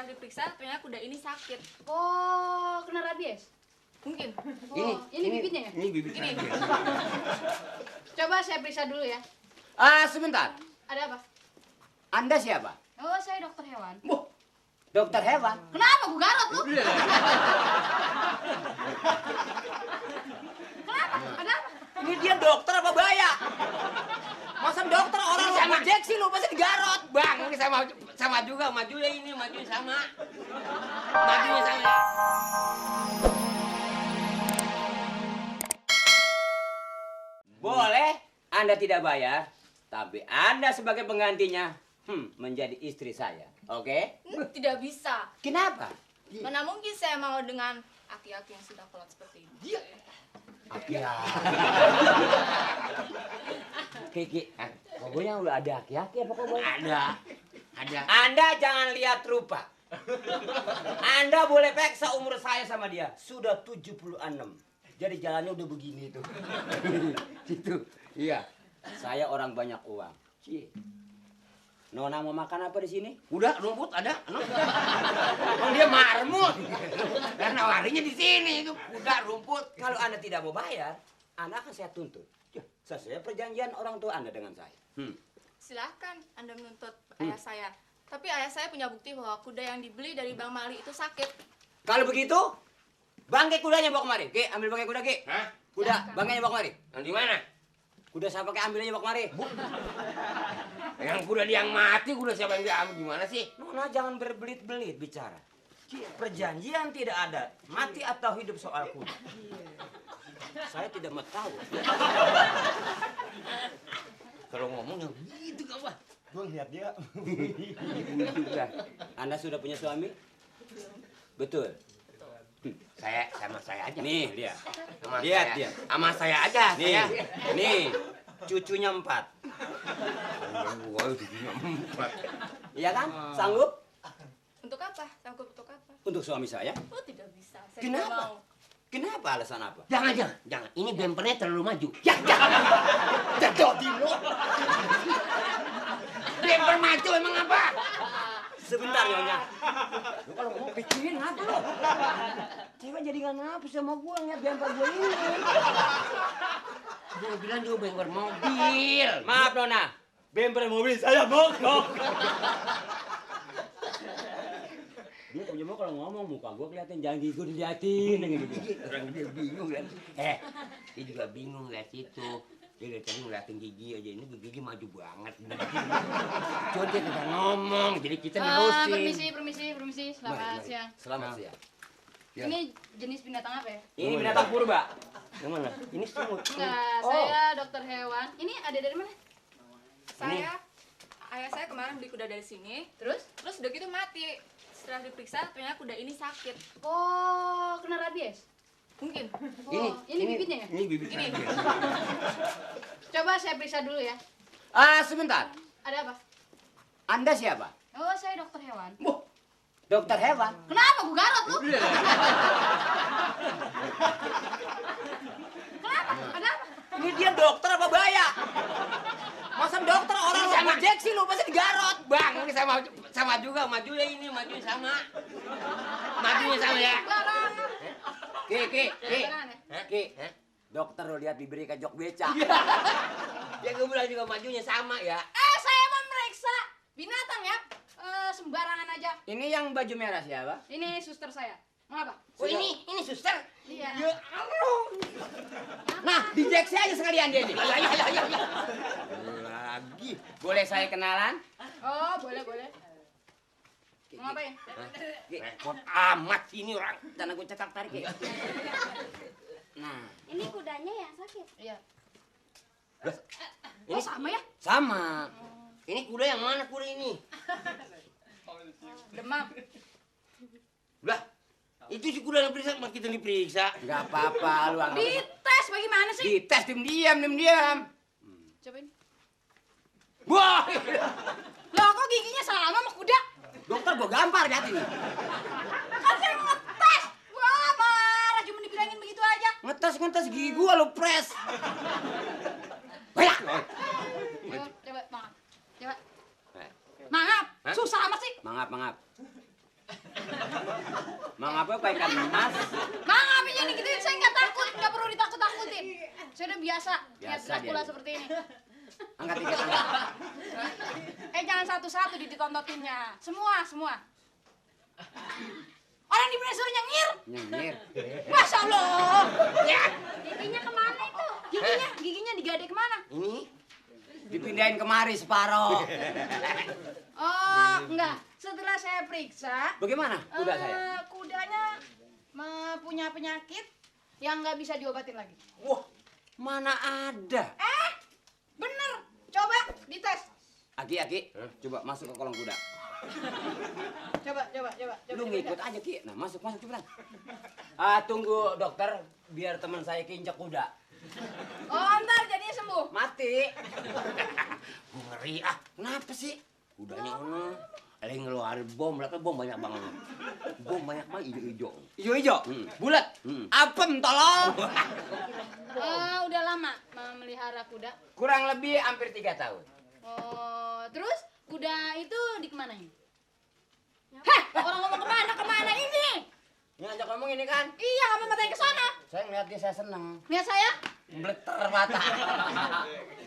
diperiksa ternyata kuda ini sakit. Oh, kena rabies? Mungkin. Oh, ini bibitnya ya? Ini bibit. Ini. Coba saya periksa dulu ya. Sebentar. Ada apa? Anda siapa? Oh, saya dokter hewan. Dokter hewan. Kenapa gue garot lu? Kenapa? Kenapa? Ini dia dokter apa baya? Masa dokter orang lu injeksi lu pasti digarot. Bang, ini sama juga, majunya sama. Majunya sama. Boleh Anda tidak bayar, tapi Anda sebagai penggantinya menjadi istri saya. Oke? Tidak bisa. Kenapa? Mana mungkin saya mau dengan aki-aki yang sudah kolot seperti ini. Ya. Kiki, pokoknya udah ada aki-aki apa pokoknya? Ada. Anda jangan lihat rupa. Anda boleh peksa umur saya sama dia. Sudah 76. Jadi jalannya udah begini tuh. Gitu. Iya. Saya orang banyak uang. Nona mau makan apa di sini? Udah rumput ada. Oh, dia marmut. Karena larinya di sini itu kuda rumput. Kalau Anda tidak mau bayar, Anda akan saya tuntut. Sesuai perjanjian orang tua Anda dengan saya. Silahkan Anda menuntut ayah saya. Tapi ayah saya punya bukti bahwa kuda yang dibeli dari Bang Mali itu sakit. Kalau begitu, bangkai kudanya bawa kemari. Ki, ambil bangkai kuda, Ki. Hah? Kuda, bangkainya bawa kemari. Yang di mana? Kuda siapa pakai ambil aja bawa kemari. Yang kuda dia yang mati, kuda siapa yang diambil gimana sih? Nona jangan berbelit-belit bicara. Perjanjian tidak ada. Mati atau hidup soal kuda. Saya tidak mau tahu. Kalau ngomong yang gitu gak apa? Gue lihat dia. Anda sudah punya suami? Betul. Sama saya aja. Nih dia. Sama Lihat saya. dia. Sama saya aja. Nih, Saya. nih. Cucunya 4. Wah, cucunya 4. Iya kan? Sanggup? Untuk apa? Sanggup untuk apa? Untuk suami saya? Oh, tidak bisa. Saya Kenapa? tidak mau. Kenapa? Alasan apa? Jangan. Ini bempernya terlalu maju. Jangan. Jatuhin lo. Bemper maju emang apa? Sebentar, Nyonya. Lu kalau ngomong pikirin apa lu? Cewek jadi gak nafsu sama gua ngeliat bemper gua ini. Dia bilang juga bemper mobil. Maaf, Nona. Bemper mobil saya mogok. Dia punya mau kalau ngomong muka gua kelihatan, jangan gigi gua diliatin gitu. Orang dia bingung kan. Dia juga bingung lihat situ. Dia dari tadi ngeliatin gigi aja, ini gigi maju banget. Cuma dia tidak ngomong, jadi kita nerusin. Permisi. Selamat siang. Selamat siang. Ya. Ini jenis binatang apa ya? Ini binatang purba. Yang mana? Ini semut. Enggak, saya dokter hewan. Ini ada dari mana? Ayah saya kemarin beli kuda dari sini. Terus? Terus udah gitu mati. Setelah diperiksa ternyata kuda ini sakit. Oh, kena rabies? Mungkin. Oh, ini bibitnya ya? Ini bibit. Ini. Coba saya periksa dulu ya. Sebentar. Ada apa? Anda siapa? Oh, saya dokter hewan. Dokter hewan. Kenapa gue garot lu? Kenapa? Kenapa? Ini dia dokter apa baya? Masa dokter orang lu injeksi lu pasti digarot. Bang, ini sama juga, majunya sama. Majunya sama ya. Ki. Dokter lu lihat bibirnya kayak jok beca. Ya gue bilang juga majunya sama ya. Saya mau meriksa binatang ya. Sembarangan aja. Ini yang baju merah siapa? Ini suster saya. Mau apa? Oh ini suster. Iya. Ya Allah. Nah, diinjeksi aja sekalian dia nih. Ya. Lagi. Boleh saya kenalan? Oh, boleh. Mau ngapain? Repot amat ini orang. Dan aku cekak tarik ya. Nah, Ini kudanya yang sakit. Iya. ini sama ya? sama. Ini kuda yang mana kuda ini? Demam. Lah, itu si kuda yang periksa, kita diperiksa. Enggak apa-apa lu anggap. Dites bagaimana sih? Dites diam. Cobain. Wah, Loh, kok giginya sama sama kuda? dokter gua gampar lihat ini. Kan saya ngetes. Wah, marah cuma dibilangin begitu aja. Ngetes gigi gua lu pres. Banyak. Coba, maaf. Coba. Maaf, Hah? susah amat sih. Mangap. Mang apa ikan emas? Mang apa yang digituin? Saya nggak takut, nggak perlu ditakut-takutin. Saya udah biasa lihat Biasa Dracula dia. seperti ini. Angkat tiket angkat. Jangan satu-satu ditontotinnya. Semua. Orang di mana suruh nyengir? Nyengir. Masya Allah. Ya. Giginya kemana itu? Giginya digadek kemana? Ini dipindahin kemari separoh. Oh, enggak. Setelah saya periksa, Bagaimana kuda saya? Kudanya punya penyakit yang nggak bisa diobatin lagi. Wah, mana ada? Bener. Coba dites. Aki, coba masuk ke kolong kuda. Coba. Lu ngikut aja Ki. Nah, masuk cepetan. Tunggu dokter biar teman saya keinjak kuda. Oh, ntar jadinya sembuh. Mati. Gua ngeri ah. Kenapa sih? Kudanya ono. Ada yang ngeluarin bom, berapa bom banyak banget. Bom banyak banget hijau-hijau. Ijo-ijo. Bulat. Apem tolong. Udah lama memelihara kuda. Kurang lebih hampir 3 tahun. Oh, terus kuda itu dikemanain? Heh, orang ngomong kemana ini? Ini ajak ngomong ini kan. Iya, kamu matanya ke sana. Saya ngeliat dia saya seneng. Lihat saya. Bleter mata.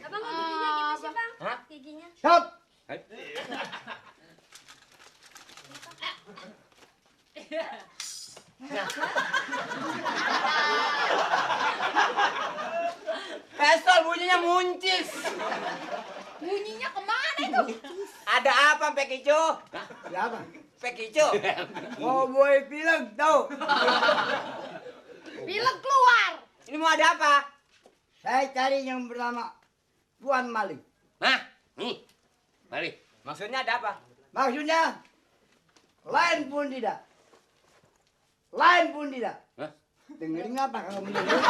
Abang giginya gitu sih, Bang? Hah? Giginya. Stop. Pistol bunyinya muncis. Bunyinya kemana itu? Ada apa Pek Ijo? Siapa? Pek Ijo. Mau boy film tau? Pilek keluar. Ini mau ada apa? Saya cari yang bernama Tuan Malik. Hah? Nih. Mari. Maksudnya ada apa? Maksudnya lain pun tidak. Lain pun tidak. Hah? Dengerin apa kamu dengerin?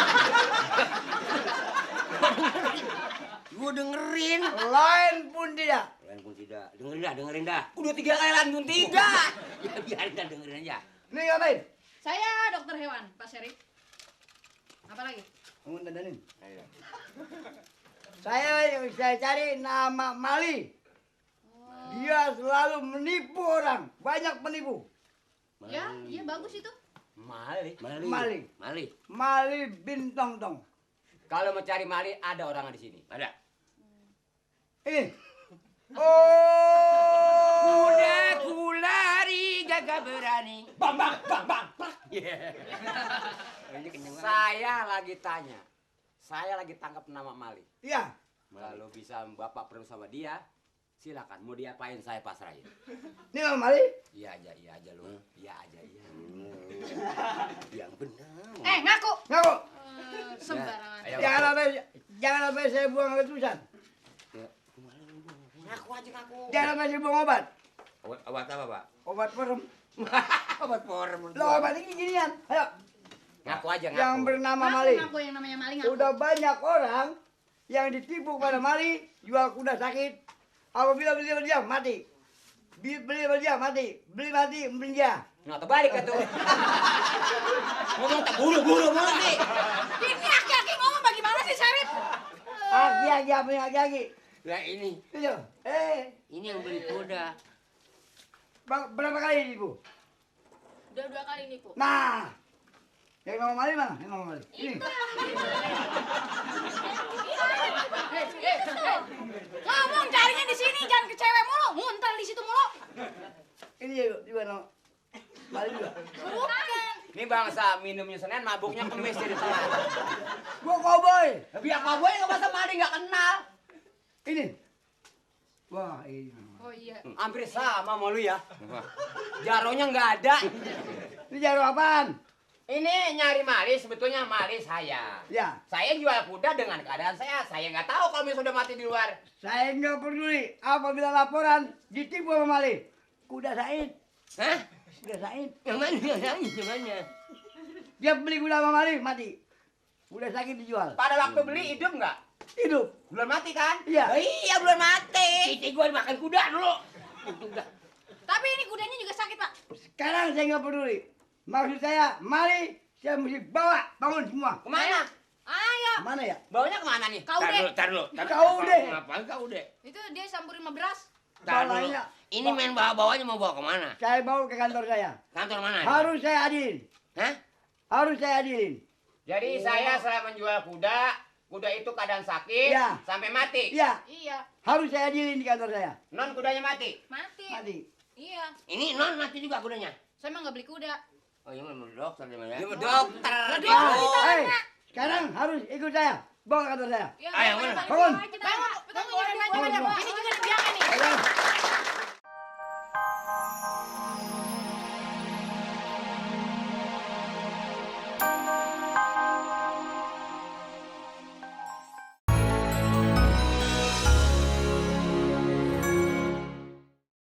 Gua dengerin. Lain pun tidak. Lain pun tidak. Dengerin dah. Udah 3 kali lan pun tidak. Ya biarin dah dengerin aja. Nih ngapain? Saya dokter hewan, Pak Syarif. Apa lagi? Kamu dandanin. Saya cari nama Mali. Dia selalu menipu orang. Banyak penipu. Ya, iya bagus itu. Mali. Mali. Mali. Mali bin Tong Tong. Kalau mau cari Mali ada orang di sini. Ada. Ini. Oh. Udah kulari gagah berani. Bang. Ini kenyang banget. Saya lagi tanya. Saya lagi tangkap nama Mali. Iya. Kalau bisa Bapak perlu sama dia, silakan. Mau diapain saya pasrahin. Ini nama Mali. Iya aja lu. Iya aja. Yang benar. Ngaku. Ngaku. Sembarangan. Ayo. Jangan sampai saya buang letusan. Ya, Ngaku aja ngaku. Jangan sampai saya buang obat. obat apa, Pak? Obat perem. Obat porem. Lo obat ini ginian. Ayo. Ngaku aja ngaku. Yang bernama Mali. Ngaku yang namanya Mali ngaku. Udah banyak orang yang ditipu pada Mali, jual kuda sakit. Apabila beli sama dia mati. Beli sama dia mati. Beli mati beli dia. Nah, terbalik itu. Ngomong tak buru-buru mulu sih. Ini aki-aki ngomong bagaimana sih, Syarif? Aki-aki apa yang aki-aki? Nah ini Itu. yang beli kuda. Berapa kali ditipu? Udah 2 kali nipu. Nah. Yang nama Mali mana? Yang nama Mali. Ini. Ngomong carinya di sini, jangan ke cewek mulu. Nguntal di situ mulu. Ini juga nama Mali juga. Bukan. Ini bangsa minumnya Senin, mabuknya Kemis di tengah. Gua cowboy. Biar kau boy nggak masa Mali nggak kenal. Ini. Wah, ini. Oh iya. Hampir sama sama lu ya. Jaronya nggak ada. Ini jarum apaan? Ini nyari Mali, sebetulnya Mali saya. Ya, Saya jual kuda dengan keadaan sehat. Saya nggak tahu kalau misalnya sudah mati di luar. saya nggak peduli apabila laporan ditipu sama Mali. Kuda Said. Hah? Kuda Said. Yang mana? Yang mana? Dia beli kuda sama Mali, mati. Kuda sakit dijual. Pada waktu beli hidup nggak? Hidup. Belum mati kan? Iya. Oh, iya belum mati. Cici gua makan kuda dulu. Tapi ini kudanya juga sakit, Pak. Sekarang saya nggak peduli. Maksud saya, Mali saya mesti bawa bangun semua. Kemana? Ayo. Mana ya? Baunya kemana nih? Kau deh. Tar dulu. Kau deh. Ngapain kau deh? Itu dia sampurin sama beras. Tar dulu. Balanya. Ini main bawa-bawanya mau bawa kemana? Saya bawa ke kantor saya. Kantor mana? Harus saya adilin. Hah? Harus saya adilin. Jadi saya menjual kuda, kuda itu keadaan sakit Iya. sampai mati. Iya, Iya, harus saya adilin di kantor saya. Non kudanya mati. mati. Mati. Iya, Ini non mati juga kudanya. saya mah nggak beli kuda. Oh iya menurut dokter dia mah ya. Dia dokter. Hei, sekarang harus ikut saya. Bawa ke kantor saya. Iya, Ayo, mana? Bangun. Bangun, ini juga dibiarkan nih. Ayo.